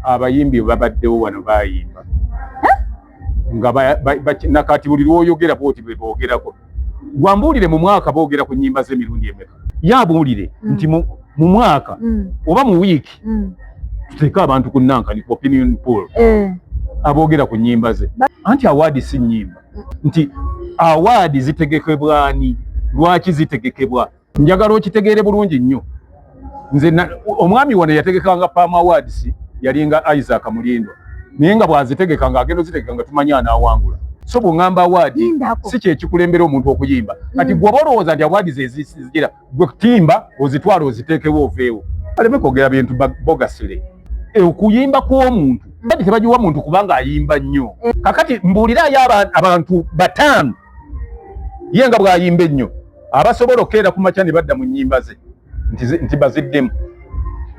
Abayimbi babaddewo wano bayimba nga nakati buli lwoyogera bwoti bwe boogerako. Gwambuulire, mu mwaka boogera ku nnyimba z'emirundi emeka? Ye abuulire nti mu mwaka oba mu wiiki tuteeke abantu ku nankani ku opinion poll aboogera ku nnyimba ze. Anti award si nnyimba, nti award zitegekebwani? Lwaki zitegekebwa? Njagala okitegeere bulungi nnyo. Nze omwami wano yategekanga PAM Awards, yalinga Isaac Mulindwa, naye nga bw'azitegeka ng'agenda ozitegeka nga tumanyi anaawangula. So bw'ŋŋamba award si kyekikulembera omuntu okuyimba. Kati gwe oba olowooza nti award zezigira, gwe timba ozitwala oziteekewo oveewo, aleme kwogera bintu bogasire. Okuyimba kw'omuntu kati tebagiwa muntu kubanga ayimba nnyo. Kakati mbuulirayo abantu bataano ye nga bw'ayimba ennyo abasobola okukeera ku makya ne badda mu nnyimba ze nti baziddemu.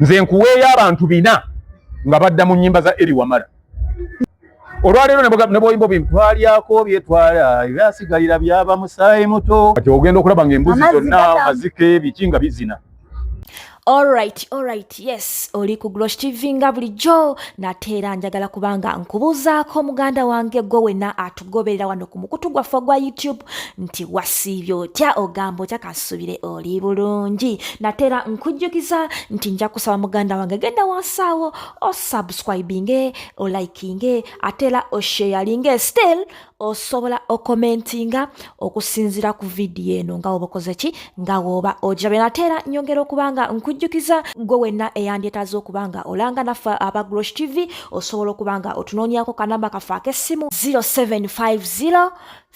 Nze nkuweeyo abantu bina nga badda mu nnyimba za Elly Wamala olwaleero ne bwoyimba obi twalyako byetwala byasigalira byaba musaayi muto. Kati ogenda okulaba ng'embuzi zonna mazike biki nga bizina. Alright, yes, oli ku Glosh TV nga bulijjo. Nate era njagala kubanga nkubuuzaako, muganda wange, gwe wenna atugoberera wano ku mukutu gwaffe ogwa YouTube, nti wasiibye otya? Ogamba otya? Kansuubire oli bulungi. Nate era nkujjukiza nti nja kusaba, muganda wange, genda wansi awo osubscribinge, olikinge, ate era osharinge. Still osobola okomentinga okusinziira ku vidiyo eno nga woba okoze ki, nga woba ogirabye. Nate era nyongera okuba nga nkujjukiza, gwe wenna eyandyetaaze okuba nga olanga naffe aba Glosh TV, osobola okuba nga otunoonyako kanamba kaffe ak'essimu 0750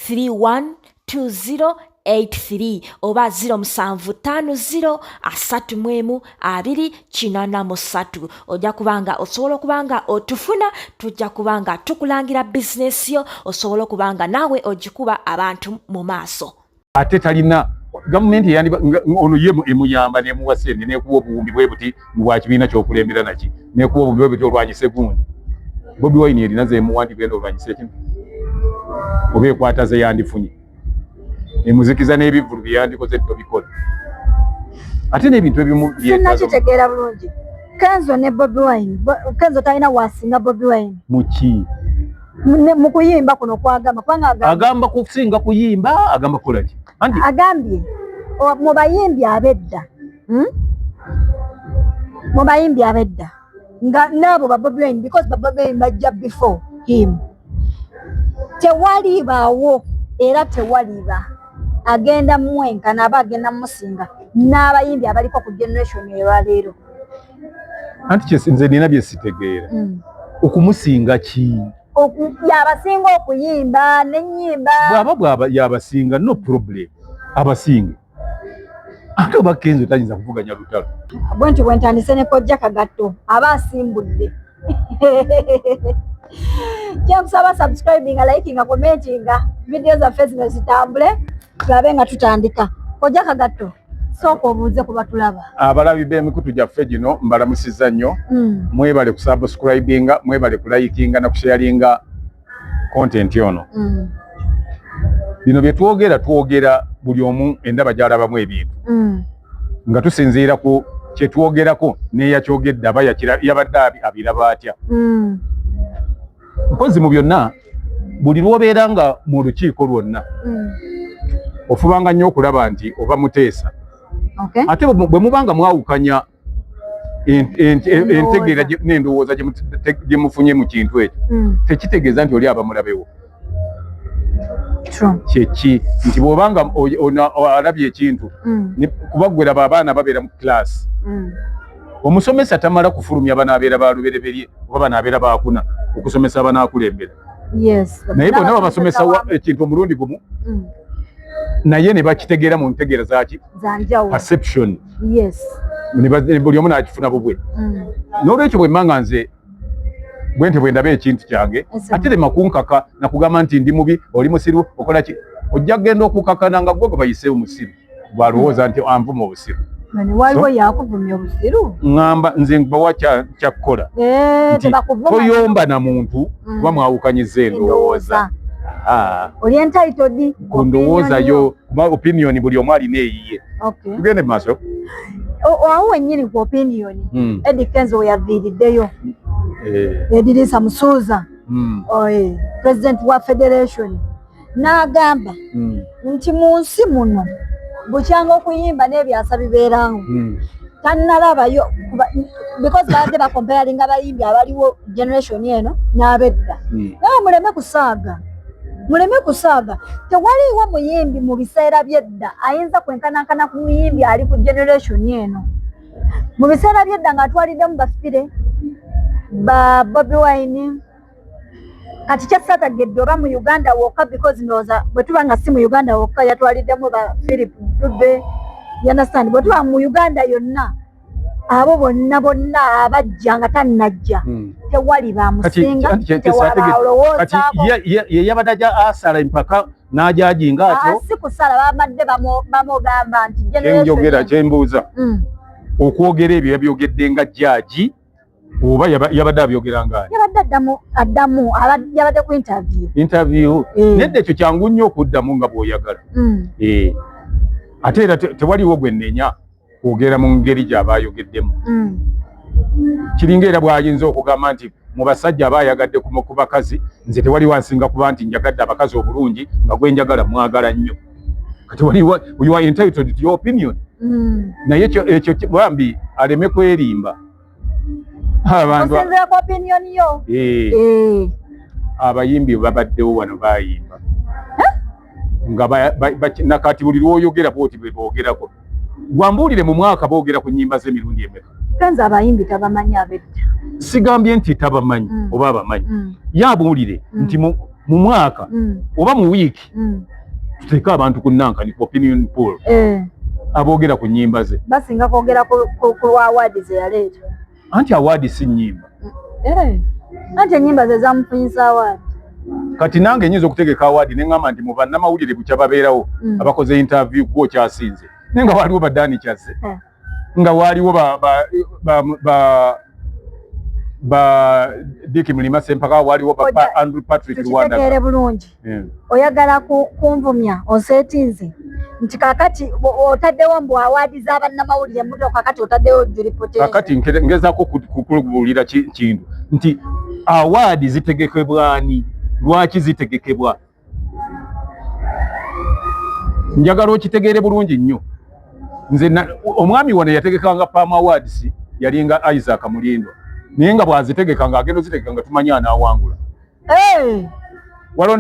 3120 83 oba 0750 31 283. Ojja kubanga osobola okuba nga otufuna, tujja kuba nga tukulangira bizinesi yo, osobola okuba nga naawe ogikuba abantu mu maaso. Ate talina gavumenti ono ye emuyamba nemuwa sente, nekuwa obuwumbi bwe buti bwa kibiina kyokulembera naki, nekuwa obuwumbi bwe buti olwanyise gundi. Bobi Wine erina zemuwa nti genda olwanyise kino, oba ekwata ze yandifunye emuzikiza n'ebivvulu bye yandikoze tobikola, ate n'ebintu ebimu. Sinnakitegeera bulungi. Kenzo ne Bobi Wine, Kenzo talina wasinga Bobi Wine. Muki? Mu kuyimba kuno kwagamba, kubanga agamba kusinga kuyimba, agamba kukola ki? Anti agambye mu bayimbi ab'edda, Mu bayimbi ab'edda nga naabo ba Bobi Wine, because ba Bobi Wine bajja before him, tewalibaawo era tewaliba agenda mwenkana aba agenda musinga n'abayimbi abaliko ku generation olwaleero. Anti nze nina bye sitegeera. Okumusinga ki? Yabasinga okuyimba n'ennyimba. Bw'aba bwaba yabasinga, no problem, abasinge. Ate oba Kenzo tayinza kuvuganya lutalo. Bwe nti bwe ntandise ne Kojja Kagatto aba asimbudde. Kyenkusaba, subscribinga, likinga, commentinga, vidiyo zaffe zino zitambule, tulabe nga tutandika. Kojja Kagatto, sooka obuuze ku batulaba. Abalabi b'emikutu gyaffe gino, mbalamusizza nnyo. Mwebale kusubscribinga, mwebale kulikinga na kusharinga content ono. Bino bye twogera, twogera buli omu endaba gy'alabamu ebintu nga tusinziira ku kyetwogerako n'eyakyogedde aba yabadde abiraba atya. Mpozi mu byonna, buli lw'obeera nga mu lukiiko lwonna, ofubanga nnyo okulaba nti oba muteesa. Ate bwe muba nga mwawukanya entegeera n'endowooza gye mufunye mu kintu ekyo, tekitegeeza nti oli aba mulabewo. Kyeki nti bw'obanga alabye ekintu, kuba gwe laba abaana babeera mu kilaasi, omusomesa tamala kufulumya banaabeera ba lubereberye oba banaabeera bakuna okusomesa abanaakulembera, naye bonna babasomesa ekintu omulundi gumu, naye ne bakitegeera mu ntegeera zaki? Perception. Buli omu n'akifuna bubwe. N'olwekyo bwe mba nga nze bwe nti bwe ndaba ekintu kyange, ate lema kunkaka nakugamba nti ndi mubi, oli musiru, okola ki. Ojja kugenda okukakana nga gwe gwe bayise omusiru, bwalowooza nti anvuma obusiru. Waliwo yakuvumya obusiru? Ŋŋamba nze bawa kyakkola nti toyomba na muntu kuba mwawukanyiza endowooza. Oli entitled ku ndowooza yo, kuba opinion buli omu alina eyiye. Tugende mu maaso. Awo wennyini ku opinion, Eddie Kenzo we yaviiriddeyo. Edirisa Musuuza, president wa federation, n'agamba nti mu nsi muno bukyanga okuyimba n'ebyasa bibeerawo, tannalabayo because babadde bacomparinga abayimbi abaliwo generation eno n'abedda. Naye muleme kusaaga, muleme kusaaga. Tewaliiwo muyimbi mu biseera by'edda ayinza kwenkanankana ku muyimbi ali ku generation eno. Mu biseera by'edda ng'atwaliddemu bafire ba Bobi Wine. Kati kyasaatagedde oba mu Uganda wokka, because ndowooza bwe tuba nga si mu Uganda wokka, yatwaliddemu ba Philip Dube, you understand? Bwe tuba mu Uganda yonna, abo bonna bonna abajja nga tannajja, tewali bamusinga, tewalowoozaako. Ye yabadde aja asala empaka n'ajajinga atyo? Si kusala, babadde bamugamba nti kyenjogera kyembuuza, okwogera ebyo yabyogedde nga judge oba yabadde abyogera ngaani? Yabadde addamu, addamu, yabadde ku interview. Interview. Nedda, ekyo kyangu nnyo okuddamu nga bw'oyagala. Ate era tewaliwo gwe nnenya kwogera mu ngeri gy'aba ayogeddemu. Kiringa era bw'ayinza okugamba nti mu basajja aba ayagadde ku bakazi, nze tewaliwo ansinga kuba nti njagadde abakazi obulungi nga gwe njagala mwagala nnyo. Kati waliwo, you are entitled to your opinion. Naye ekyo bambi aleme kwerimba abantu. Osinziira ku opinion yo. Abayimbi babaddewo wano bayimba nga nakati buli lwoyogera bwoti bwe boogerako. Gwambuulire, mu mwaka boogera ku nnyimba z'emirundi emeka? Kenzo abayimbi tabamanyi abedda. Sigambye nti tabamanyi oba abamanyi. Ye abuulire nti mu mwaka oba mu wiiki, tuteeke abantu ku nankani ku opinion poll, aboogera ku nnyimba ze. Basinga kwogera ku award ze yaleeta. Anti award si nnyimba. Anti ennyimba ze zamufunyisa award. Kati nange nyinza okutegeka award ne ŋŋamba nti mu bannamawulire bukya babeerawo abakoze interview, gwo kyasinze, naye nga waliwo badani kyazze, nga waliwo ba Dick Mulima Sempaka, waliwo ba Andrew Patrick Rwanda. Tukitegeere bulungi. Oyagala kunvumya, onseetinze nti kakati otaddewo mbu award z'abannamawulire muto, kakati otaddewo Julie Potential. Kakati ngezaako kukubuulira kintu nti award zitegekebwani, lwaki zitegekebwa? Njagala okitegeere bulungi nnyo. Nze omwami wano yategekanga Pam Awards, yalinga Isaac Mulindwa, naye nga bw'azitegeka ng'agenda ozitegeka nga tumanyi anaawangula. Waliwo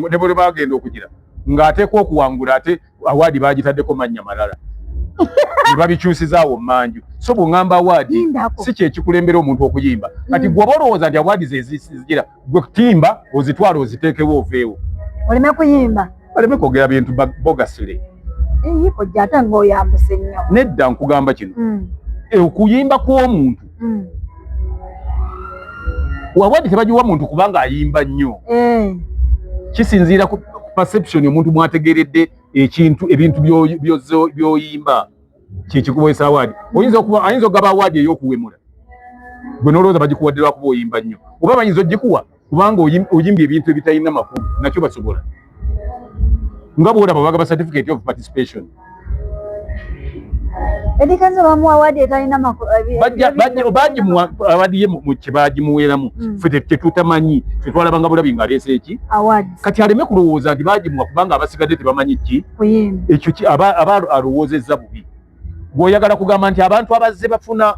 ne bwe bagenda okugira ng'ateekwa okuwangula, ate award bagitaddeko mannya malala ne babikyusizaawo mmanju. So bw'ŋŋamba award Lindako. si kyekikulembera omuntu okuyimba. Kati gwe oba olowooza nti award ze zigira, gwe timba ozitwala oziteekewo oveewo. Oleme kuyimba. Baleme kwogera bintu bogasire. Eyi kojja, ate ng'oyambuse nnyo. Nedda, nkugamba kino. Okuyimba kw'omuntu, award tebagiwa muntu kubanga ayimba nnyo. Kisinziira ku perception omuntu mwategeredde ekintu, ebintu by'oyimba kyekikuweesa award. Oyinza okuba, ayinza okugaba award ey'okuwemula, gwe n'olowooza bagikuwadde lwakuba oyimba nnyo, oba bayinza ogikuwa kubanga oyimbye ebintu ebitalina makulu, nakyo basobola. Nga bwolaba bagaba certificate of participation. Eddy Kenzo bamuwa award etalina makulu? Bagimuwa award ye mu kye bagimuweeramu. Ffe tetutamanyi, ffe twalabanga bulabi ng'aleese eki Awards. Kati aleme kulowooza nti bagimuwa kubanga abasigadde tebamanyi ki. Kuyimba. Ekyo aba alowoozezza bubi. Bw'oyagala kugamba nti abantu abazze bafuna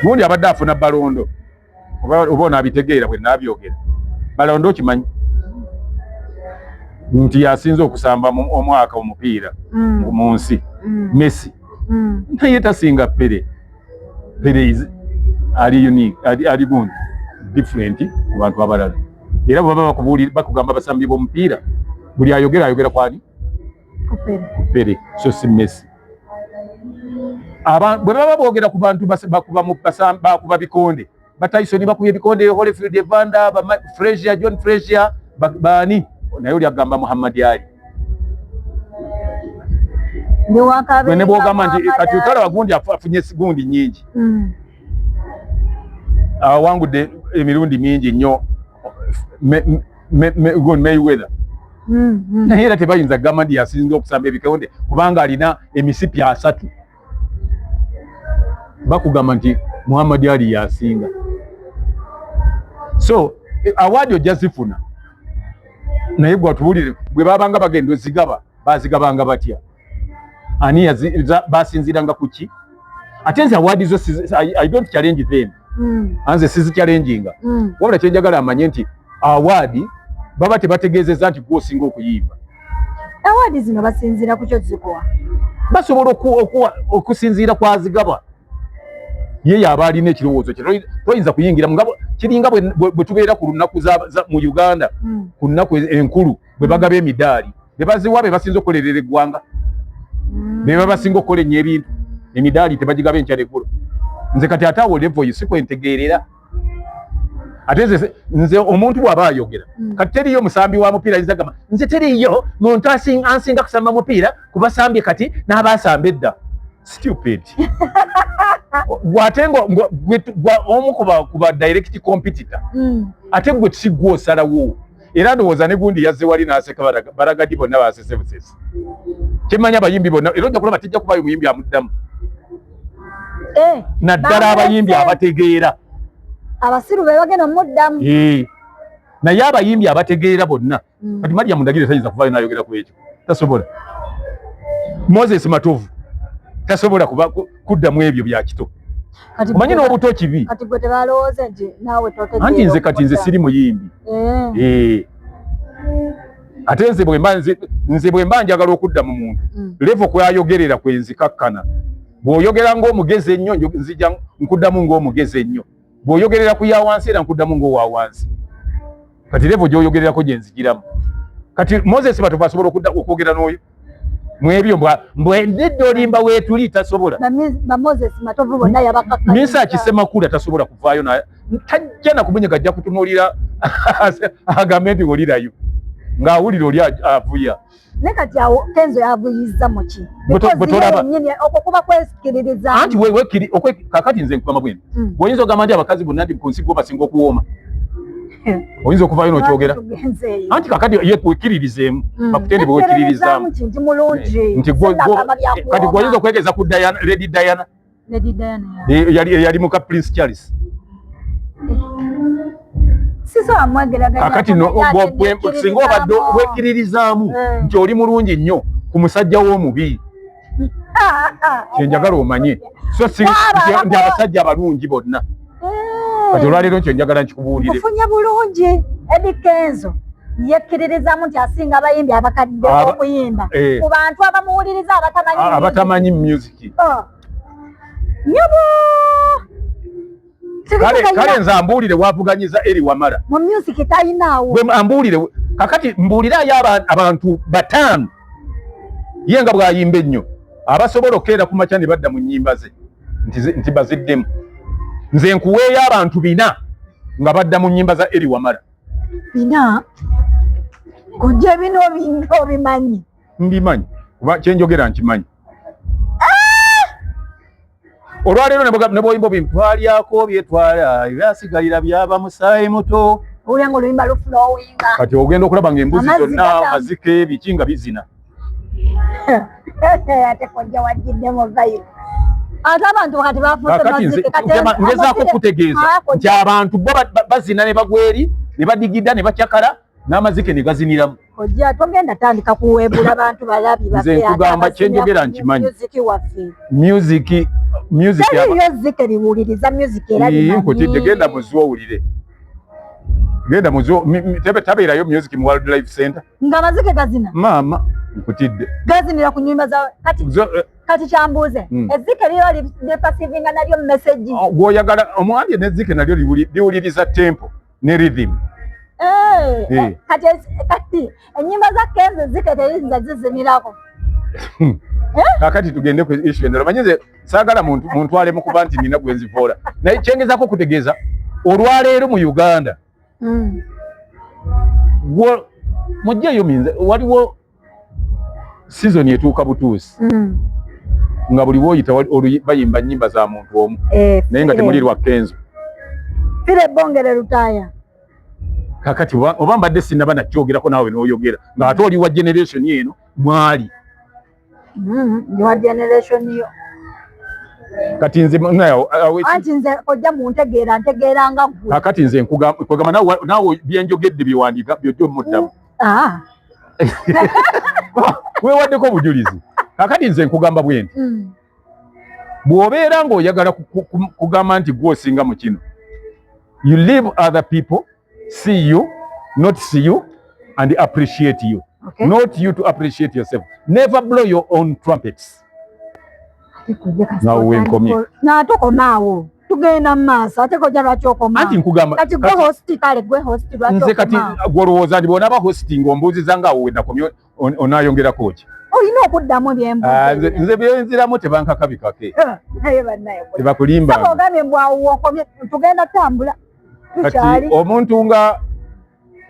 gundi abadde afuna Ballon d'Or, oba onaabitegeera bwe naabyogera. Ballon d'Or okimanyi nti yasinze okusamba omwaka omupiira mu nsi? Messi. Naye tasinga Pele. Pele is ali unique, ali gundi different ku bantu abalala. Era bwe baba bakugamba abasambi b'omupiira, buli ayogera ayogera kwani? Ku Pele. Ku Pele, so si Messi. Bwe baba boogera ku bantu bakuba bikonde, ba Tyson bakubye ebikonde, Holyfield, Evander, ba Frazier, John Frazier, baani, naye oli agamba Muhammad Ali. Ndi ne bwogamba nti kati otolaba gundi afunye gundi nyingi, awangudde emirundi mingi nnyo, Mayweather, naye era tebayinza kugamba nti yasinga okusamba ebikonde kubanga alina emisipi 30. Bakugamba nti Muhammad Ali yasinga. So award ojja zifuna, naye gwe atubuulire bwe babanga bagenda ozigaba, bazigabanga batya? Ani basinziiranga ku ki? Ate nze award zo I don't challenge them. Anze sizichallenginga. Wabula kyenjagala amanye nti award baba tebategeezezza nti gwe osinga okuyimba. Award zino basinziira ku kyo zikuwa? Basobola okusinziira kwazigaba ye yaba alina ekirowoozo kye. Toyinza kuyingira kiringa bwe tubeera ku lunaku mu Uganda, ku nnaku enkulu bwe bagaba emidaali, be baziwa be basinza okukolerera eggwanga, be babasinga okukola ennyo ebintu. Emidaali tebagigaba enkya neggulo. Nze kati ate awo level si kwentegeerera. Ate nze omuntu bw'aba ayogera, kati teriyo musambi wa mupiira ayinza gamba nze teriyo muntu ansinga kusamba mupiira kubasambye kati n'abasamba edda. Stupid. Gwate omu kuba direct competitor, ate gwe si gwe osalawo. Era ndowooza ne gundi yazze wali n'aseka, baragadi bonna basese busese. Kyemmanya abayimbi bonna, era ojja kulaba tejja kubayo muyimbi amuddamu, naddala abayimbi abategeera. Abasiru be bagenda omuddamu. Naye abayimbi abategeera bonna, kati Mariam Ndagire tayinza kuvayo n'ayogera ku ekyo, tasobola. Moses Matovu tasobola kuddamu ebyo bya kito. Omanyi n'obuto kibi. Kati gwe tebalowooze nti naawe totegeera? Anti nze kati nze siri muyimbi. Ate nze bwe mba njagala okudda mu muntu, level kweayogerera kwenzikakkana. Bw'oyogera ng'omugezi ennyo, nzija nkuddamu ng'omugezi ennyo. Bw'oyogerera ku ya wansi, era nkuddamu ng'owa wansi. Kati level gy'oyogererako gye nzigiramu. Kati Moses Matovu asobola okudda okwogera n'oyo mwebyo mbwe nedda olimba weetuli? Tasobola. Ba Moses Matovu bonna yabakakka. Misa Kisemakula tasobola kuvaayo, na tajja nakumunyega. Ajja kutunuulira agambe nti olirayo ng'awulira oli avuya. Ne kati awo Kenzo yavuyizza muki? Bwe tolaba. Okwo kuba kwesikiririza. Anti kakati nze nkugamba bwino, bw'oyinza ogamba nti abakazi bonna ndi ku nsi gwe basinga okuwooma, oyinza okuvaayo n'okyogera? Tugenzeeyo. Anti kakati ye wekkiririzeemu, bakutende bwe wekkiririzaamu. Nti ndi mulungi. Nti Sinagamba bya kati gwe oyinza kuwooma. okwegeza ku Diana, Lady Diana. Lady Diana. Eyali muka Prince Charles. Sisobola mwegeraganya. Kakati no singa obadde wekkiririzaamu nti oli mulungi nnyo ku musajja w'omubi, kyenjagala omanye, so si nti abasajja abalungi bonna. Kati olwaleero nkyo njagala nkikubuulire. Ofunye bulungi. Eddy Kenzo yekkiririzaamu nti asinga abayimbi abakadde okuyimba ku bantu abamuwuliriza abatamanyi music. Abatamanyi music. Oh. Nyabo. Kale nze ambuulire wavuganyiza Eri Wamala. Mu music talinaawo. Gwe ambuulire kakati, mbuulirayo abantu bataano ye nga bw'ayimba ennyo abasobola okukeera ku makya ne badda mu nnyimba ze nti baziddemu. Nze nkuweeyo abantu bina nga badda mu nnyimba za Eri Wamala. Bina kujja bino obimanyi? Mbimanyi, kuba kyenjogera nkimanyi. Olwaleero ne bwoyimba obi twalyako byetwala byasigalira byaba musaayi muto. Owulira nga oluyimba luflowinga. Kati ogenda okulaba ng'embuzi Amazzi zonna mazike biki nga bizina. Ate kojja wajjiddemu vibe, ate abantu kati bafuuse Kakati nze mazike. Kati ngezaako okutegeeza Ah, nti abantu bo bazina ne bagweri ne badigida ne bacyakala n'amazike ne gaziniramu. Kojja togenda tandika kuweebula bantu balabi. Nze nkugamba kyenjogera nkimanyi. Music waffe. Music Teriyo zike liwuliriza music era limanyi. Nkutidde, genda mu zoo owulire, genda mu zoo, tabeerayo music mu World Life Center. Nga amazike gazina. Maama, nkutidde. Gazinira ku nyumba za kati. Kati kyambuuze, ezzike liba liperceivinga nalyo message? Oh, gw'oyagala omwambye n'ezzike nalyo liwuliriza tempo ne rhythm. Kati ennyimba za Kenzo zike teyinza zizinirako? Kakati tugende ku issue endala. Manyi nze saagala muntu muntwale mu kuba nti nina gwe nzivoola, naye kyengezaako okutegeeza olwaleero mu Uganda, mugjeeyo minze waliwo season etuuka butuusi nga buli woyita bayimba nnyimba za muntu omu, naye nga temuli lwa Kenzo. Fire Bongere Lutaaya. Kakati oba mbadde sinnaba nakyogerako naawe n'oyogera ng'ate oli wa generation eno mwali. Ndi wa generation yo. Kati nze anti nze ojja muntegeera, ntegeera nga ggwe. Kakati nze nkugamba naawe byenjogedde byewandiika byojja omuddamu. Ah. Weewaddeko obujulizi. Kakati nze nkugamba bwe nti bw'obeera ng'oyagala kugamba nti gwe osinga mu kino, you leave other people see you, not see you and appreciate you. Okay. Not you to appreciate yourself. Never blow your own trumpets. Nawe wenkomye. Natokomaawo, tugenda mu maaso. Ate kojja lwaki okomaawo? Anti nkugamba kati gwe host, kale gwe host, lwaki nze kati okomaawo? Gwolowooza nti bw'onaaba hosting ombuuziza nga awo wenakomye, onaayongerako ki? Olina okuddamu. Ah, nze byenziramu tebankaka bikake. Naye bannaye Tebakulimba. Saba ogambye mbwawo wokomye, tugenda tambula. Kati Tukyali omuntu nga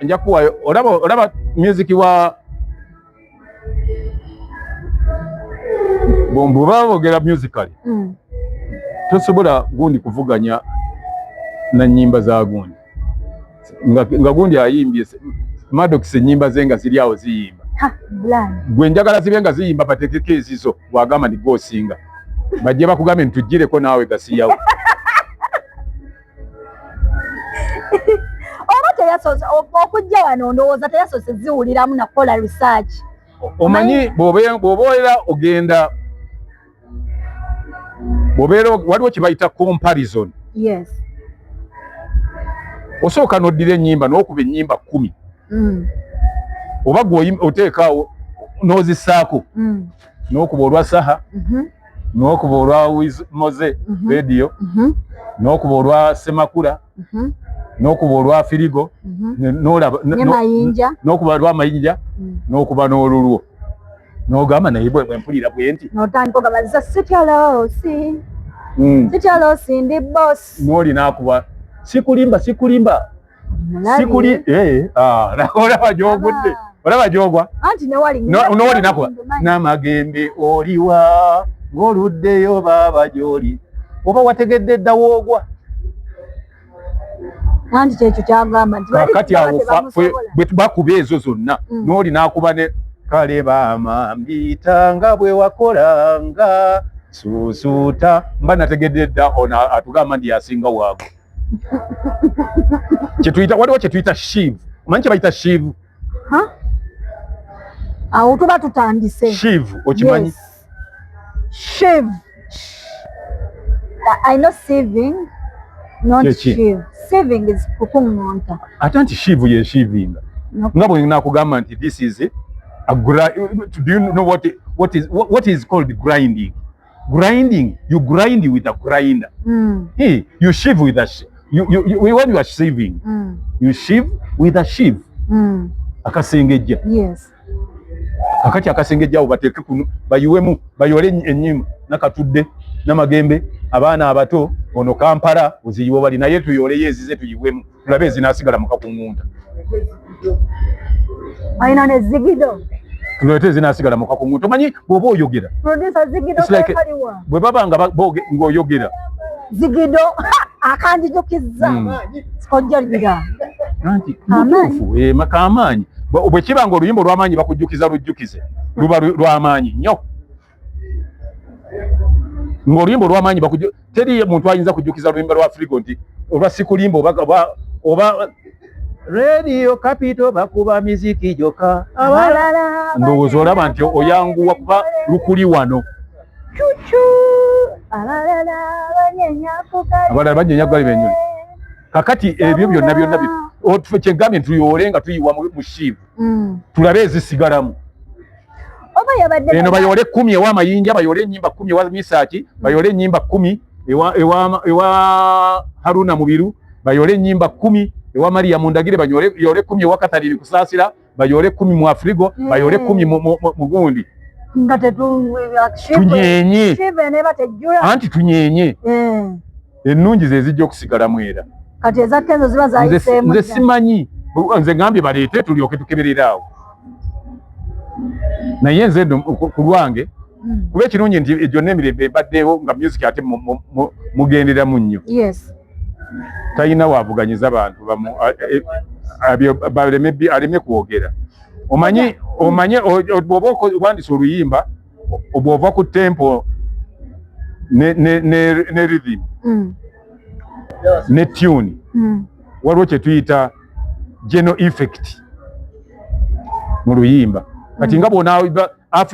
nja kuwayo, olaba music wa bw'oba boogera musically, tosobola gundi kuvuganya na nnyimba za gundi nga gundi ayimbye Maddox, ennyimba ze nga ziri awo ziyimba. Ha, Brian. Gwe njagala zibe nga ziyimba, batekeko ezizo bwagamba nti gwosinga, bajje bakugambe nti tugireko naawe gasiyawo. Oba teyasoose okujja wano, ndowooza teyasoose ziwuliramu nakukola research. Omanyi bw'obeera ogenda bw'obeera waliwo kye bayita comparison. Osooka n'oddira ennyimba n'okuba ennyimba 10 oba gwe oteekaawo n'ozissaako n'okuba olwa Saha, n'okuba olwa Moze Radio, n'okuba olwa Semakula, n'okuba olwa Firigo, n'olaba Ne Mayinja. N'okuba olwa Mayinja, n'okuba n'olulwo, n'ogamba naye bwe mpulira bwe nti N'otandika ogamba nze sityaloosi, sityaloosi, ndi boss. N'oli n'akuba sikulimba, sikulimba. Mulabi. Sikuli ah, olaba gy'ogudde, olaba gy'ogwa. Anti newali N'oli nakuba n'amagembe, oliwa ng'oluddeyo baaba gy'oli, oba wategedde dda woogwa. Anti kyekyo kyagamba nti bali Kakati awo tebamusobola. Bwe bakuba ezo zonna, n'oli n'akuba ne kale baama mbiyita nga bwe wakolanga suusuuta, mba nategedde dda ono atugamba nti yasinga waago. Kyetuyita, waliwo kyetuyita shiv, omanyi kye bayita shiv? Ha? Awo tuba tutandise. Shiv okimanyi? Yes. Shiv. I know sieving, not Kyeki? shiv. Sieving is kukuŋŋunta. Ate nti shiv ye shivinga. Nga bwe nakugamba nti this is a do you know what is called grinding? Grinding, you grind with a grinder. Hey, you shiv with a you, when you are sieving, you shiv with a shiv, akasengejja. Kakati akasengejja awo bateeke kuno, bayiwemu, bayole ennyima nakatudde n'amagembe, abaana abato ono Kampala oziyiwe bali naye, tuyoleyo ezize, tuyiwemu tulabe ezinaasigala mu kakuŋŋunta. Alina ne Zigido. Tuleete ezinaasigala mu kakuŋŋunta. Omanyi bw'oba oyogera, Producer Zigido. It's like- Kaliwa. Bwe baba nga ng'oyogera. Zigido akanjijukizza. Sikojjalira. Anti Amaanyi. mutuufu, kaamaanyi. Bwe kiba nga oluyimba olw'amaanyi bakujjukiza lujjukize, luba lw'amaanyi nnyo. Ng'oluyimba olw'amaanyi teri muntu ayinza kujjukiza luyimba lwa Frigo nti olwa sikulimba oba Radio Capital bakuba miziki gyokka Abalala ndowooza olaba nti oyanguwa kuba lukuli wano. Cucu. Abalala banyenya ku kali. Abalala banyenya ku kali benyuli. Kakati ebyo byonna byonna kyengambye nti tuyoole nga tuyiwa mu sieve, tulabe ezisigalamu. Oba yabadde Eno bayoole 10 ewa Mayinja, bayoole ennyimba 10 ewa Misaki, bayoole ennyimba 10 ewa Haruna Mubiru, bayoole ennyimba 10 ewa Maria Mundagire, bayole 10 ewa Katalini Kusaasira, bayoole 10 mu Afrigo, bayoole 10 mu gundi. Nga tetu Tunyenye. Sieve neba tejjula. Anti tunyenye. Ennungi ze zijja okusigalamu era. Kati eza Kenzo ziba zayiseemu Nze dda. simanyi, nze ngambye baleete tulyoke tukeberere awo, naye nze nno ku lwange, kuba ekirungi nti gyonna emirembe ebaddewo nga music ate mugenderamu nnyo. Talina wavuganyiza bantu bamu baleme kwogera. Omanyi bw'oba wandise oluyimba, bw'ova ku tempo ne rhythm ne tune, waliwo kye tuyita general effect mu luyimba. Kati nga bwona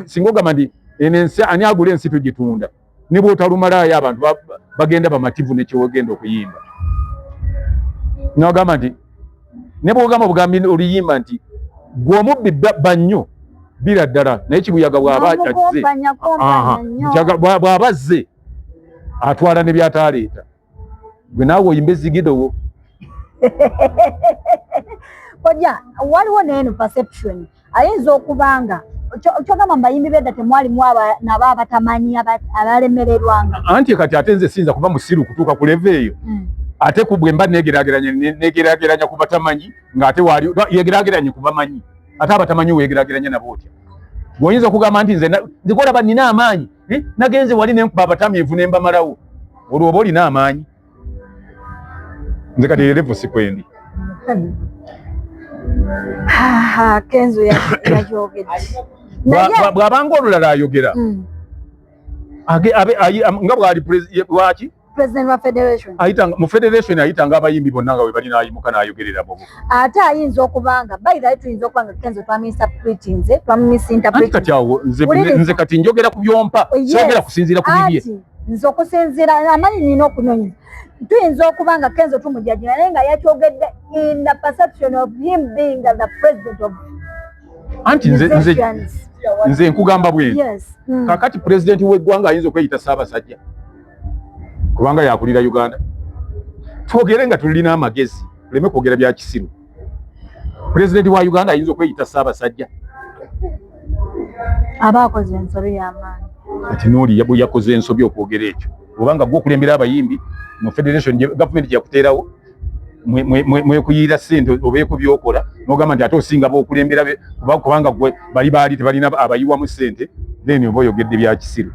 singa ogamba nti eno ensi ani agula ensi tugitunda, ne bw'otalumalaayo abantu bagenda bamativu nekyewegenda okuyimba. Nagamba nti ne bwogamba obugambi oluyimba nti gwe omubbi bannyo bira ddala, naye kibuyaga bw'aba azze, bw'aba azze atwala ne byataleeta, gwe naawe oyimba ezigidowo. Kojja, waliwo neeno perception ayinza okubanga kyogamba mubayimbi bedda temwalimu nabo abatamanyi abalemererwanga. Anti kati ate nze siyinza kuba musiru kutuuka ku level eyo. Ate ku bwe mba negeraageranya, negeraageranya ku batamanyi, ng'ate waali yegeraageranye ku bamanyi, ate abatamanyi wegeraageranya nabo otya? Bw'oyinza okugamba nti nze nzikolaba nina amaanyi, nagenze wali nenkuba abatamiivu ne mbamalawo, olwo oba olina amaanyi. Nze kati level sikwendi. Kenzo yakyogedde. Bw'abanga olulala ayogera nga bwali lwaki president wa federation ayitanga mu federation, ayitanga abayimbi bonna nga we bali, n'ayimuka n'ayogerera bobo. Ate ayinza okubanga, by the way, tuyinza okubanga Kenzo twamisinterpretinze, twamisinterpretinze. Kati awo nze kati njogera ku byompa, sogera kusinziira ku bibye. Nze okusinziira amanyi nina okunoonyeza, tuyinza okuba nga Kenzo tumujajira, naye nga yakyogedde in the perception of him being the president of Anti nze nkugamba bwenti. Kakati pulezidenti w'eggwanga ayinza okweyita Ssaabasajja kubanga yakulira Uganda? Twogere nga tulina amagezi, tuleme kwogera bya kisiru. Pulezidenti wa Uganda ayinza okweyita Ssaabasajja? Aba akoze ensobi y'amaanyi. Ati nooli yakoze ensobi okwogera ekyo, obanga gwe okulembera abayimbi mu federation gavumenti gyakuteerawo mwekuyiira ssente obeeko byokola, nogamba nti ate osinga bokulembera kubanga gwe bali baali tebalina abayiwamu ssente, then oba oyogedde bya kisiru.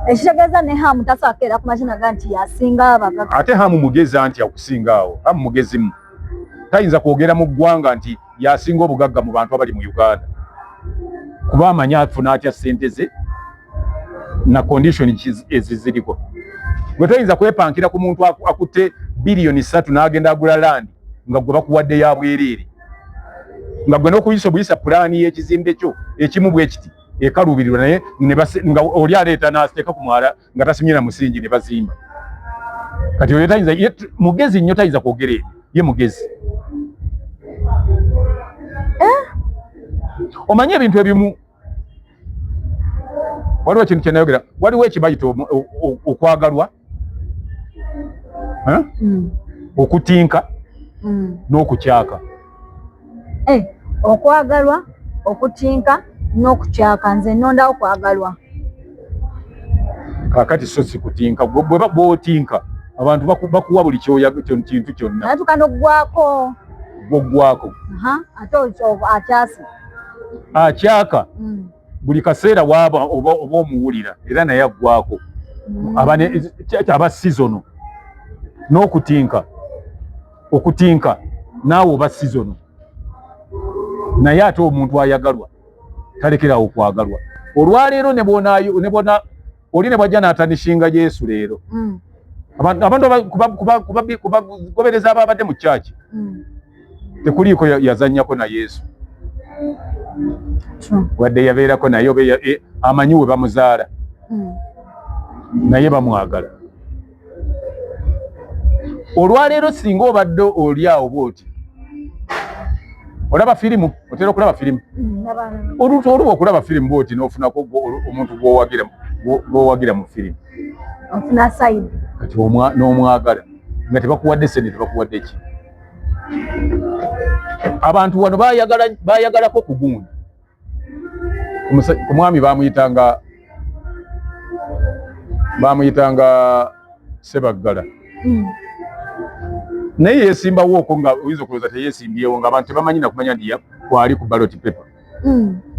Ekitegeeza ne Hamu tasakeera ku makina ga nti yasinga abagaga. Ate Hamu mugezi, anti akusinga awo. Hamu mugezimu, tayinza kwogera mu ggwanga nti yasinga obugagga mu bantu abali mu Uganda, kuba amanyi afuna atya ssente ze na condition eziziriko. Gwe toyinza kwepankira ku muntu akutte 3 biliyoni n'agenda agula land nga gwe bakuwadde ya bwereere, nga gwe n'okuyisa obuyisa pulaani y'ekizimbe kyo ekimu bwe kiti ekaluubirirwa, naye nga oli aleeta n'asiteeka ku mwala nga tasimye na musingi ne bazimba. Kati oyo tayinza, mugezi nnyo, tayinza kwogera ebyo, ye mugezi. Eh? Omanyi ebintu ebimu, waliwo ekintu kyenayogera, waliwo ekibayita okwagalwa, okutinka n'okukyaka. Eh, okwagalwa, okutinka n'okukyaka, nze nondawo kwagalwa. Kakati so si kutinka, bwotinka abantu bakuwa buli kintu kyonna. Natuka n'oggwako. Gwoggwako. Ate akyase. Akyaka buli kaseera waaba oba omuwulira era naye aggwako. Aba seasonal. N'okutinka, okutinka naawe oba seasonal, naye ate omuntu ayagalwa talekerawo okwagalwa. Olwaleero ne bwona oli ne bwajja n'atanishinga Yesu leero, abantu kubagobereza ababadde mu kyaki tekuliiko yazannyako na Yesu, wadde yabeerako naye oba amanyi we bamuzaala, naye bamwagala. Olwaleero singa obadde oli awo bwoti olaba firimu, otera okulaba firimu, oluba okulaba firimu bwoti n'ofunako omuntu gwowagira mu firimu, kati n'omwagala nga tebakuwadde sente, tebakuwadde ki. Abantu wano bayagalako kugundi ku mwami bamuyitanga Sebaggala. Naye yesimbawo okwo nga oyinza okulowooza teyesimbyewo, nga abantu tebamanyi nakumanya nti kwali ku ballot paper.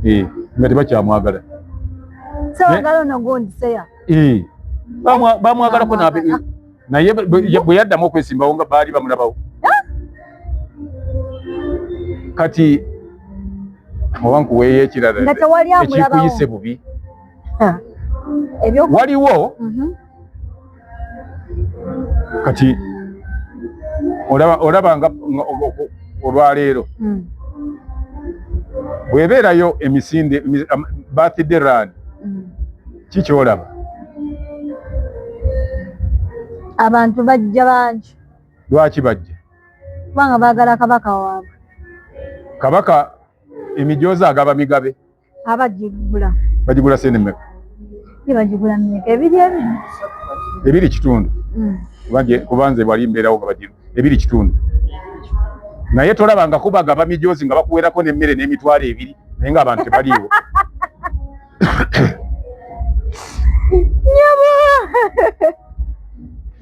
Eh, nga tebakyamwagala. Eh, bamwagalako naye bwe yaddamu okwesimbawo nga baali bamulabawo. Kati oba nkuweeyo ekirala ekikuyise bubi. Waliwo kati olaba nga olwaleero bw'ebeerayo emisinde birthday run, kikyolaba? Abantu bajja bangi. Lwaki bajja? Kubanga baagala kabaka waabwe. Kabaka emijoozi agaba migabe. Abagigula. Bagigula sente mmeka? Ye bagigula mmeka? Ebiri ebiri. 2.5. Kuba nze wali mbeerawo nga bagiru 2.5. Naye tolabangako bagaba mijoozi nga bakuwerako n'emmere n'emitwalo 2, naye ng'abantu tebaliiwo. Nyabo,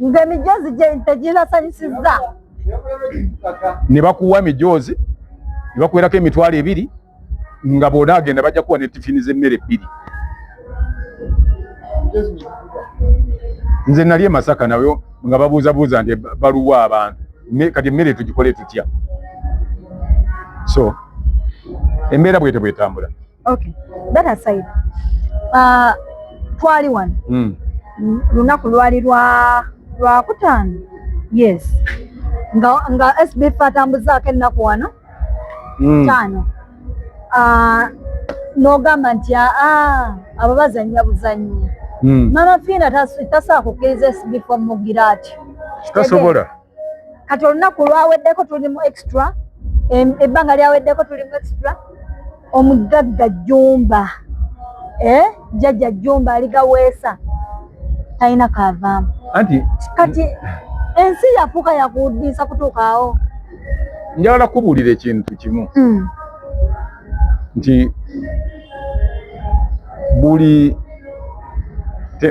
nga emijoozi tegibasanyusizza. Ne bakuwa emijoozi ne bakuwerako emitwalo 2, nga bw'onaagenda bajja kuwa ne tifini z'emmere 2. Nze nali e Masaka nayo nga babuuzabuuza nti baluwa abantu, kati emmere tugikole tutya? So embeera bwete bwetambula. Okay, that aside, twali wano lunaku lwali lwa Lwakutaano, yes, nga SBF atambuzaako ennaku wano 5, n'ogamba nti aa, abo bazannya buzannya. Mama Fiina tasobola kukkiriza SBF omugira atyo. Tasobola. Kati olunaku lwaweddeko tuli mu extra, ebbanga lyaweddeko tuli mu extra. Omugagga Jumba, eh? Jjajja Jumba aligaweesa talina kaavaamu. Anti kati ensi yafuuka yakuwuddisa kutuukaawo. Njagala kubuulira ekintu kimu nti buli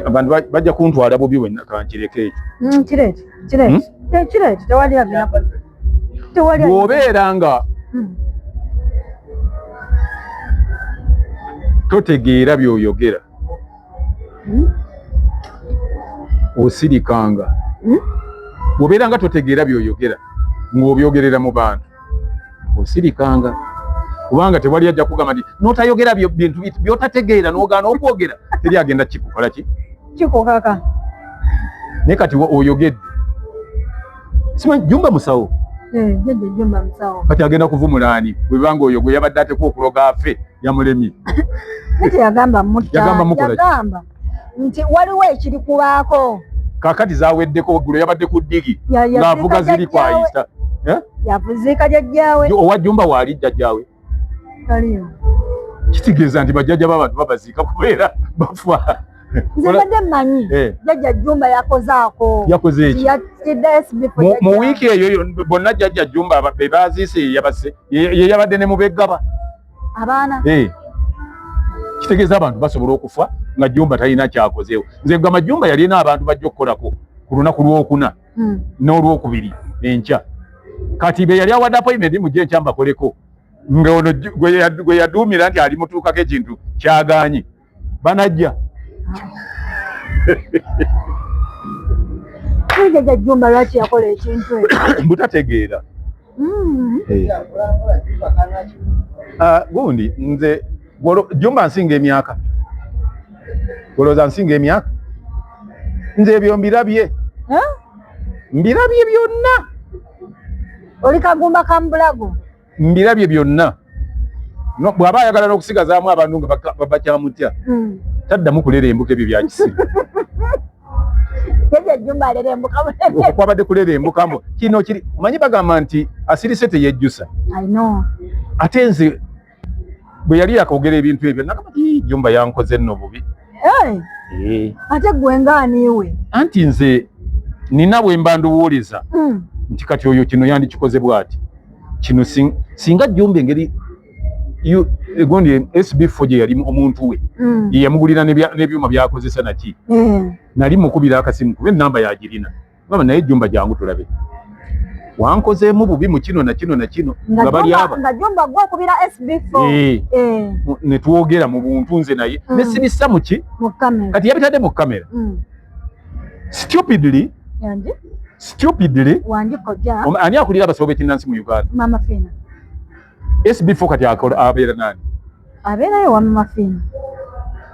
abantu bajja kuntwala bubi wenna, kankireko ekyo. Kireeti kireeti kireeti, tewali agenda, tewali. Bw'obeera nga totegeera by'oyogera, osirikanga. Bw'obeera nga totegeera by'oyogera ng'obyogerera mu bantu, osirikanga, kubanga tewali ajja kugamba nti n'otayogera bintu by'otategeera n'ogaana okwogera, teri agenda kikukola ki. Kikukaka. Naye kati oyogedde, simanyi Jumba musawo. Eh, jjajja Jumba musawo. Kati agenda kuvumula ani bwebanga oyo gwe yabadde atekwa okuloga afe yamulemye? Naye teyagamba mutta. Yagamba mukola ki? Yagamba nti waliwo ekiri kubaako. Kakati zaweddeko, eggulo yabadde ku ddigi ng'avuga yaziika ziri jjajjaawe. Kwayisa. Eh? Yaziika jjajjaawe. Owa Jumba waali jjajjaawe? Taliyo. Kitegeeza nti bajjajja b'abantu babaziika kubeera bafa. Nze mbadde mmanyi jjajja Jumba yakozaako. Yakoze eki? Yatidde SB. Mu wiiki eyo bonna jjajja Jumba be baziise ye yabase ye yabadde ne mubeggaba. Abaana. Eh. Kitegeeza abantu basobola okufa nga Jumba talina kyakozeewo. Nze gamba Jumba yalina abantu bajja okukolako ku lunaku lwokuna n'olwokubiri enkya. Kati be yali awadde appointment, mujje enkya mbakoleko, nga ono gwe yaduumira nti ali mutuukako ekintu kyagaanyi, banajja. Jjajja Jumba lwaki yakola ekintu ekyo? Butategeera. Eh. Ah, gundi nze Jumba nsinga emyaka, olowooza nsinga emyaka? Nze ebyo mbirabye. Eh? Mbirabye byonna. Oli kagumba ka mbulago. Mbirabye byonna. No, bw'aba ayagala n'okusigazaamu abantu nga bakyamutya, taddamu kulerembuka ebyo byakisiru. Jjajja Jumba alerembuka. Okwo kwabadde kulerembuka mbu kino kiri. Omanyi bagamba nti asirise teyejjusa. I know. Ate nze bwe yali yakwogera ebintu ebyo nagamba, "Ii, Jumba yankoze nno bubi." Hey, Eh. ate gwe ngaaniwe? Anti nze nina bwe mba nduwuliza nti kati oyo kino yandikikoze bw'ati, kino singa Jumba engeri gundi SB4 gye yali omuntu we, ye yamugulira n'ebyuma byakozesa naki. Nali mukubira akasimu kuba enamba yagirina, gamba, "Naye Jumba, jangu tulabe, wankozeemu bubi mu kino na kino na kino," nga bali aba nga Jumba gwokubira SB4? Eh, Eh, ne twogera mu buntu nze naye, ne sibissa mu ki mu kamera. Kati yabitadde mu kamera stupidly. Yangi. Stupidly. Wangi kojja. Ani akulira abasawo b'ekinnansi mu Uganda? Mama Fina. SB4 kati akola abeera nani? Abeerayo wa Mama Fina.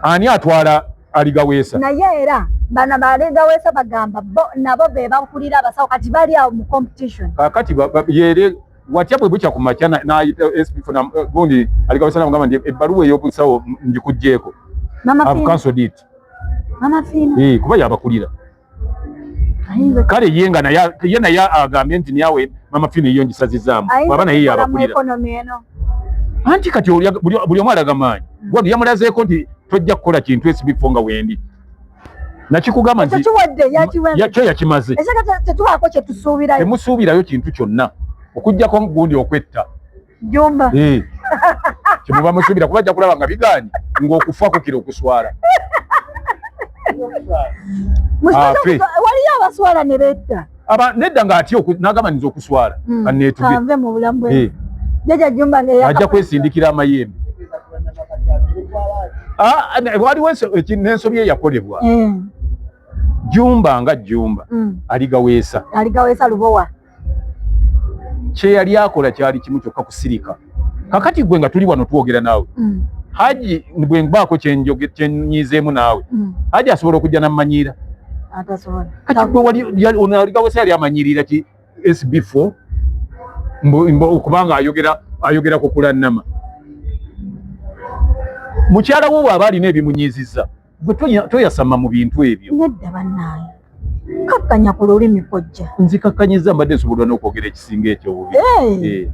Ani atwala Aligaweesa. Naye era bana baligaweesa bagamba bo nabo be bakulira abasawo kati bali awo mu competition. Kakati yere watya bwe bukya ku makya n'ayita SP na gundi Aligaweesa n'amugamba nti ebbaluwa ey'obusawo ngikuggyeeko. Mama I've cancelled it. Mama Fina. Eh, kuba yabakulira. Kale ye nga naye ye naye agambye nti nyawe Mama Fina eyo ngisazizaamu bw'aba naye yabakulira. Anti kati buli omu alaga maanyi. Wano yamulazeeko nti tojja kukola kintu SB4 nga wendi. Nakikugamba nti kyo yakimaze. Temusuubirayo kintu kyonna okuggyako gundi okwetta. Jumba. Eh. Kyemuba musuubira kuba ajja kulaba nga bigaanye ng'okufa kukira okuswala. Waliyo abaswala ne betta. Aba nedda ng'atya n'agamba nze okuswala kanneetuge. Kanve mu bulamu bwe. Jjajja Jumba ajja kwesindikira amayembe. Waliwo n'ensobi eyakolebwa. Jumba nga Jumba Aligaweesa. Aligaweesa Lubowa. Kye yali akola kyali kimu kyokka kusirika. Kakati gwe nga tuli wano twogera naawe. Haji bwe mbaako kyenyizeemu naawe. Haji asobola okujja n'ammanyiira. Atasobola. Kati gwe wali ono Aligaweesa yali amanyirira ki SB4 kubanga ayogera ku kulannama. Mukyala wo bw'aba alina ebimunyiizizza gwe toyasama mu bintu ebyo. Nedda bannange. Kakkanya ku lulimi kojja. Nzikakkanyiza mbadde nsobola n'okwogera ekisinga ekyo obubi.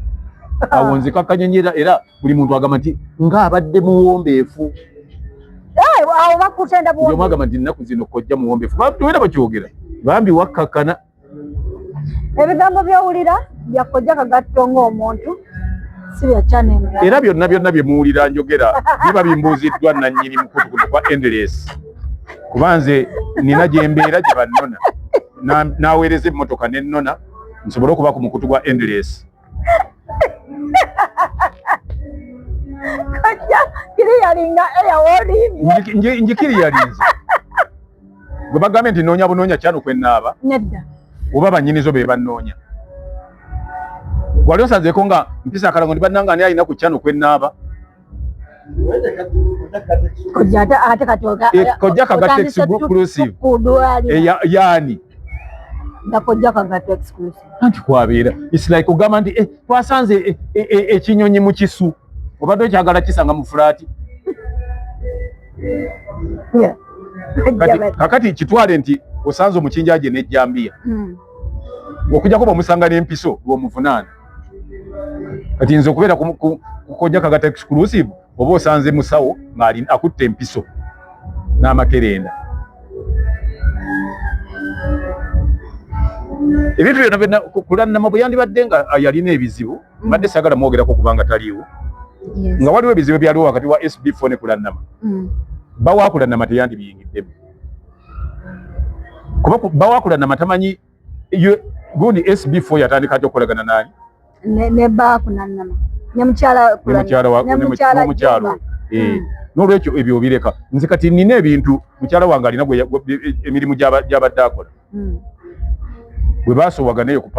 Awo nzikakkanya nnyo era buli muntu agamba nti ng'abadde muwombeefu. Awo bakutenda buwombeefu. Buli omu agamba nti ennaku zino kojja muwombeefu. Era bakyogera. Bambi wakkakkana. Ebigambo by'owulira bya kojja Kagatto ng'omuntu si bya channel. Era byonna byonna bye muwulira njogera biba bimbuuziddwa nannyini mukutu guno gwa Endless. Kuba nze nina gye mbeera gye bannona. N'aweereza emmotoka ne nnona nsobole okuba ku mukutu gwa Endless. Kojja kiriyalinga eyawolimye. Njikiriyalinze. Gwe bagambye nti nnoonya bunoonya kyano kwe nnaaba. Nedda. Oba bannyinizo be bannoonya. Wali osanzeeko nga mpisa akalango nti bannange ani alina ku kyano kwe nnaaba? Kojja Kagatto exclusive. Yaani? Nga Kojja Kagatto exclusive. Anti kwabeera. It's like ogamba nti twasanze ekinyonyi mu kisu. Obadde okyagala kisanga mu fulaati. Kakati kitwale nti osanze omukinjaje n'ejjambiya. Okujjako bw'omusanga n'empiso lw'omuvunaana. Kati nze okubeera ku Kojja Kagatto exclusive oba osanze musawo ng'ali akutte empiso n'amakerenda. Ebintu byonna byonna Kulannama bwe yandibadde nga yalina ebizibu, mbadde saagala mwogerako kubanga taliiwo. Nga waliwo ebizibu ebyaliwo wakati wa SB4 ne Kulannama. Bawa Kulannama teyandibiyingiddemu. Kuba bawa Kulannama tamanyi gundi SB4 yatandika atya okukolagana nani? Ne ba Kulannama. Ne mukyala n'omukyala. N'olwekyo ebyo obireka. Nze kati nina ebintu mukyala wange alina emirimu gy'abadde akola. Bwe baasowagana eyo ku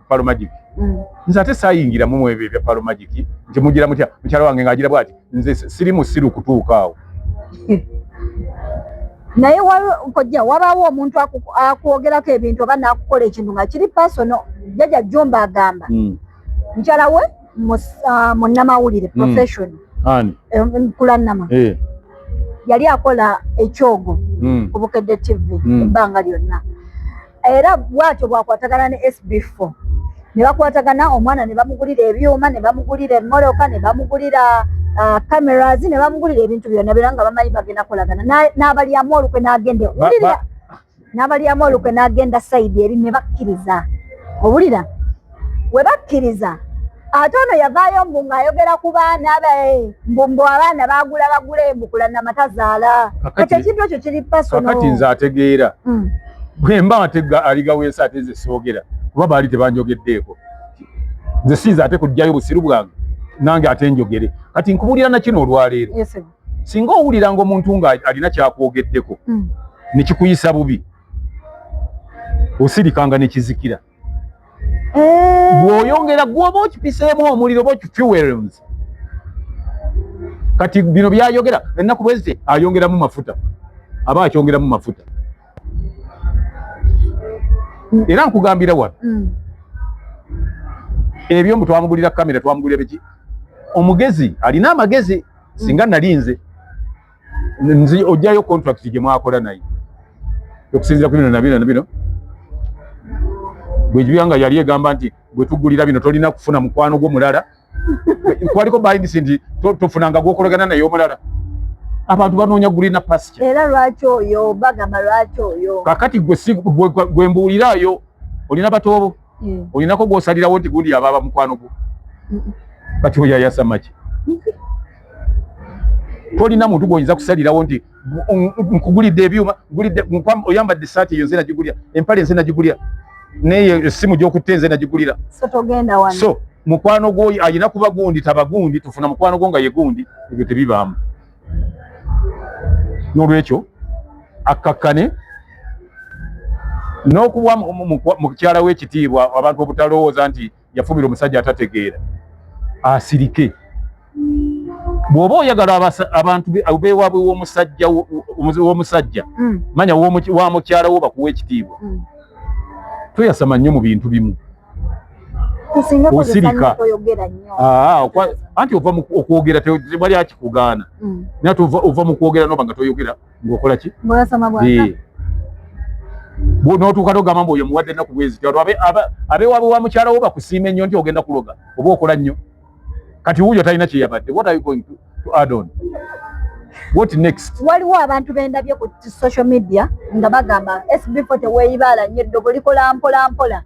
Palo Magic. Nze ate saayingiramu mu ebyo ebya Palo Magic nti mugira mutya mukyala wange ng'agira bw'ati nze siri musiru kutuuka awo. Naye kojja wabaawo omuntu akwogerako ebintu oba n'akukola ekintu nga kiri personal. Jjajja Jumba agamba mukyala we munnamawulire profession Kulannama yali akola ekyogo ku Bukedde TV ebbanga lyonna. Era bw'atyo bw'akwatagana ne SB4 ne bakwatagana omwana ne bamugulira ebyuma ne bamugulira emmotoka ne bamugulira cameras ne bamugulira ebintu byonna byonna nga bamanyi bagenda kukolagana n'abalyamu olukwe n'agenda n'abalyamu olukwe n'agenda sayidi eri ne bakkiriza. Owulira we bakkiriza ate ono yavaayo mbu ng'ayogera ku baana be mbu abaana baagula bagule mbu Kulannama tazaala. Kati ekintu ekyo kiri personal. Kakati nze ategeera bwe mba atega Aligaweesa ate nze soogera kuba baali tebanjogeddeeko. Nze siyinza ate kuggyayo busiru bwange nange ate njogere. Kati nkubuulira na kino olwaleero. Singa owuliranga omuntu nga alina kyakwogeddeko ne kikuyisa bubi osirikanga ne kizikira. Bw'oyongera gw'oba okipiseemu omuliro oba okifuels. Kati bino byayogera ennaku bwe ziti ayongeramu mafuta. aba akyongeramu mafuta. Era nkugambira wano, ebyo mbu twamugulira kamera, twamugulira biki, omugezi alina amagezi. Singa nali nze, nzi ojjayo contract gye mwakola naye okusinziira ku bino na bino na bino, bwegibya nga yali egamba nti bwe tugulira bino tolina kufuna mukwano gwo mulala, kwaliko bindings nti tofunanga gwokolagana naye omulala. Abantu banoonya greener pasture. Era lwaki oyo bagamba, lwaki oyo? Kakati gwe si gwe mbuulirayo, olina batoobo, olinako gwosalirawo nti gundi yabaaba mukwano gwo? Kati oyo ayasama ki? Tolina muntu gwoyinza kusalirawo nti nkugulidde ebyuma, ngulidde, oyambadde esaati eyo nze nagigulira, empale nze nagigulira, neye essimu gyokutte nze nagigulira. So togenda wano. So mukwano gwo ayina kuba gundi, taba gundi, tufuna mukwano gwo nga ye gundi. Ebyo tebibaamu. N'olwekyo akkakkane n'okuwa mukyala w'ekitiibwa, abantu obutalowooza nti yafumbira omusajja atategeera. Asirike. Bw'oba oyagala abantu bewaabwe w'omusajja, w'omusajja, manya wa mukyala wo, bakuwa ekitiibwa, toyasama nnyo mu bintu bimu. Tusinga Osirika. kozesa nnyo, toyogera nnyo. Anti ova mu okwogera, tewali akikugaana, naye ate ova mu kwogera noba nga toyogera ng'okola ki? Bwasama bwasa. N'otuuka n'ogamba mbu oyo muwadde ennaku bwezi ti abewaabwe wa mukyala wo bakusiima ennyo nti ogenda kuloga oba okola nnyo. Kati wuuyo talina kye yabadde. What are you going to add on? What next? Waliwo abantu bendabye ku social media nga bagamba SB4 teweeyibaala nnyo, eddogo likola mpola mpola.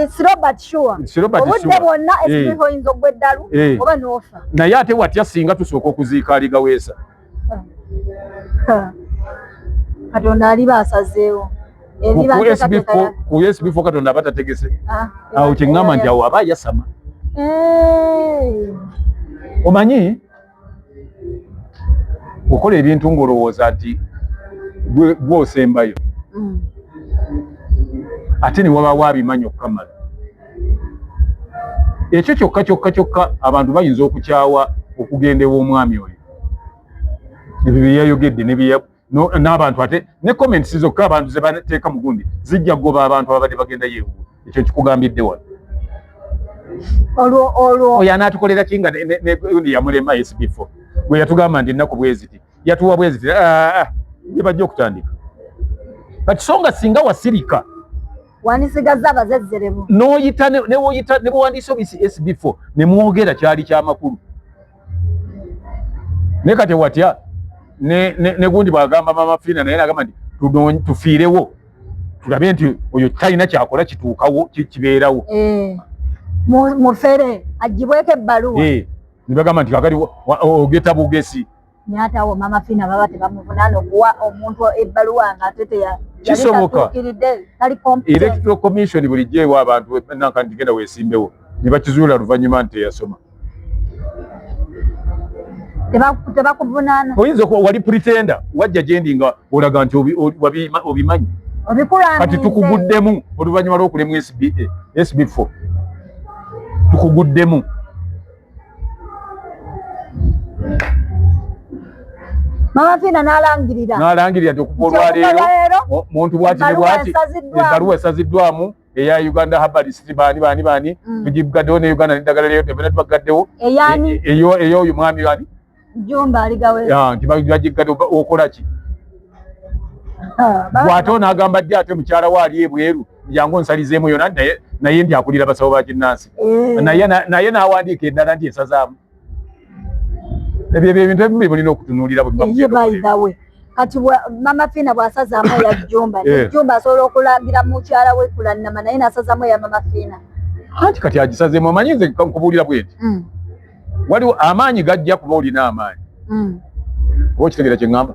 Slow but sure. Slow but obudde sure. bwonna SB4 oyinza ogwa eddalu oba n'ofa. Naye ate watya singa tusooka okuziika Aligaweesa? Katonda aliba asazeewo. Eriba Ku nteekateeka. SB4, ku SB4 Katonda aba tategese. Ah, awo kyeŋŋamba nti awo aba yasama. Omanyi okola ebintu ng'olowooza nti gwe osembayo, ate ne wabaawo abimanyi okukamala. Ekyo kyokka kyokka kyokka abantu bayinza okukyawa okugenda ew'omwami oyo, ebyo bye yayogedde n'abantu, ate ne comments zokka abantu ze bateeka mu gundi zijja kugoba abantu ababadde bagenda yeewuwe. Ekyo nkikugambidde wano. Olwo olwo. Oyo anaatukolera ki nga gundi yamulema? SB4 gwe yatugamba nti ennaku bweziti yatuwa bweziti. Ah, ah, gye bajja okutandika kati. So nga singa wasirika, Wandisigaza abazezzeremu. N'oyita newoyita ne bwewandiisa obisi SB4 ne mwogera, kyali kyamakulu. Naye kati watya ne gundi bwagamba Mama Fiina, naye nagamba nti tufiirewo tulabe nti oyo talina kyakola kituukawo, kibeerawo. Eh, mufere agibweko ebbaluwa. Eh, ne bagamba nti kakati ogeta bugesi. Naye ate awo Mama Fiina baba tebamuvunaana okuwa omuntu ebbaluwa nga ate Kisoboka. Yali tali competent? Electoral Commission bulijjo ewa abantu nanka nti genda weesimbewo, ne bakizuula luvannyuma nti teyasoma. Tebakuvunaana. Oyinza okuba wali pretender, wajja gyendi nga olaga nti obimanyi. Obikulamize. Kati tukuguddemu oluvannyuma lw'okulemu SBA, SB4 tukuguddemu. Mama Fiina n'alangirira. N'alangirira nti okuva Nti okuva olwaleero olwaleero, muntu bwati ne ebbaluwa bwati esaziddwamu. Ebbaluwa esaziddwamu eya Uganda Herbalist baani baani baani, tugigaddewo ne Uganda n'eddagala lyayo byonna tubagaddewo. Eyani? Eyo mwami bani? Jumba Aligawe. Ya, nti bagigaddewo, okola ki? Bw'ate onaagamba ddi ate mukyala we ali ebweru, jangu onsalizeemu yona, naye nti akulira basawo ba kinnansi, naye n'awandiika endala nti esazaamu. Ebyo ebyo ebintu ebimu bye mulina okutunuulira bwe muba Ye mugenda by okukola. The way, kati Mama Fiina bw'asazaamu eya Jumba, Jumba asobola okulagira mukyala we kulannama naye n'asazamu eya Mama Fiina? Anti kati agisazeemu. Omanyi nze nkubuulira bwe nti waliwo amaanyi gajja kuba olina amaanyi, oba okitegeera kye ŋŋamba?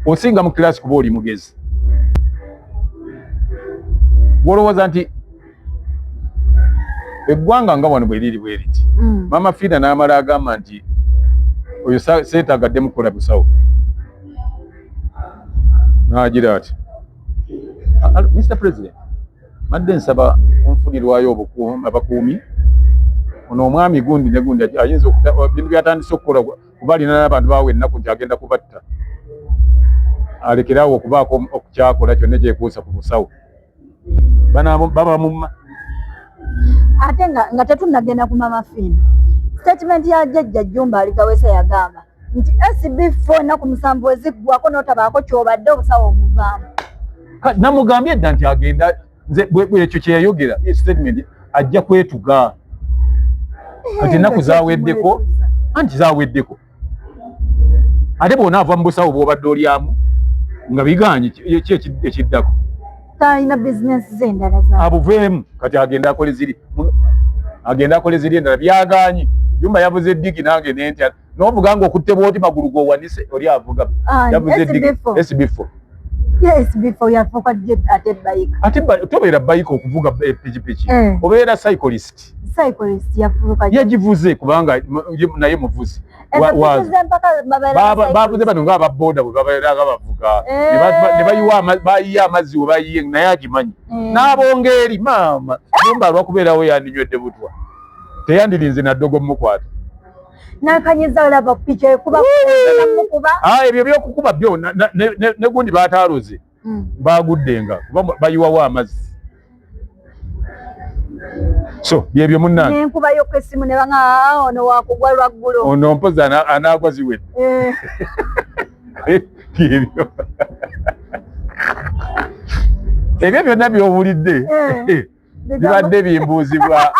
Osinga mu kilasi kuba oli mugezi. Gwolowooza nti eggwanga nga wano bwe riri bwe riti, Mama Fiina n'amala agamba nti oyo seetaagadde mukola busawo, n'agira ati, "Mr President, madde nsaba onfunirwayo abakuumi, ono omwami gundi ne gundi ayinza bintu byatandise okukola." Kuba alina n'abantu bawe ennaku nti agenda kubatta, alekerawo okubaako okukyakola kyonna ekyekuusa ku busawo, baba mumma. Ate nga tetunnagenda ku Mama Fiina, statement ya Jjajja Jjumba Aligawesa yagamba nti SB4 ennaku 7 eziggwako n'otabaako ky'obadde, obusawo omuvaamu. Namugambye dda nti agenda, nze ekyo kyeyayogera statement ajja kwetuga. Kati ennaku zaweddeko, anti zaweddeko. Ate bwona ava mu busawo bw'obadde olyamu nga biganye, ki ekiddako? Talina bizinensi ze endala za Abuveemu. Kati agenda akole ziri, agenda akole ziri endala. Byaganye. Jumba yavuze eddigi, nange nentya novuga nga okutte bwoti magulu gowanise, oli avuga yavuze eddigi SB4. Yes, before yafuuka ate biker. Ate tobeera biker okuvuga pikipiki, obeera cyclist. Cyclist yafuuka. Yagivuze kubanga naye muvuzi. Bavuze bano nga ababoda bwe babeera nga bavuga ne bayiwa, bayiye amazzi we bayiye, naye agimanyi n'abonga eri maama Jumba lwakubeerawo yandinywedde butwa, teyandirinze naddogo mumukwata. Nakanyiza, olaba picha ekuba mukuba. Ebyo byokukuba byo ne gundi bataaluze baguddenga kuba bayiwawo amazzi, so byebyo munnange. Nenkuba yokka essimu ne banga ono wakugwa lwaggulo. Ono mpozi anaagwa ziwedde. Byebyo ebyo byonna byowulidde bibadde bimbuuzibwa.